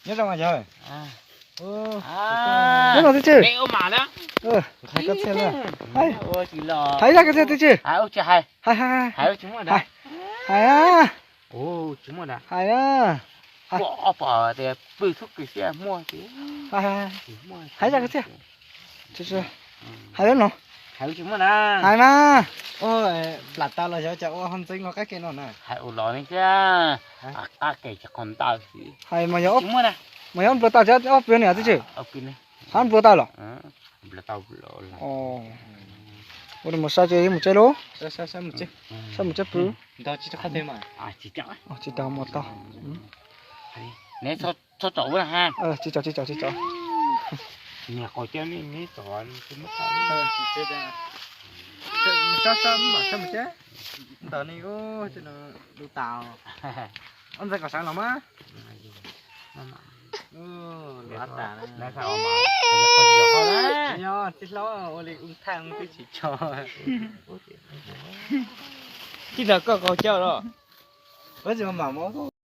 Nyob zoo yawg. Nyob zoo tij tswv. Hais zaj koj txiag tij tswv. Hais, hais, hais, hais, hais na. Hais zaj koj txiag. Hais lawm no. Hais mas. Plam tas los yog cas ua ho ntxeev los qab ke no na. Hais mas yog, mas yog nplua tau ob pw niam tij tswv. Hab nplua tau los. Ua mus saib ces mus tsev lauj. Saib mus tsev pw. Tsis tau mus tau. Tsis tso tsis tso tsis tso. Ntawd ne, ntxeev kom sawv los mas. Tij laug, ua li ub thaj twb tsis tso. Tij laug koj qaug cawv los.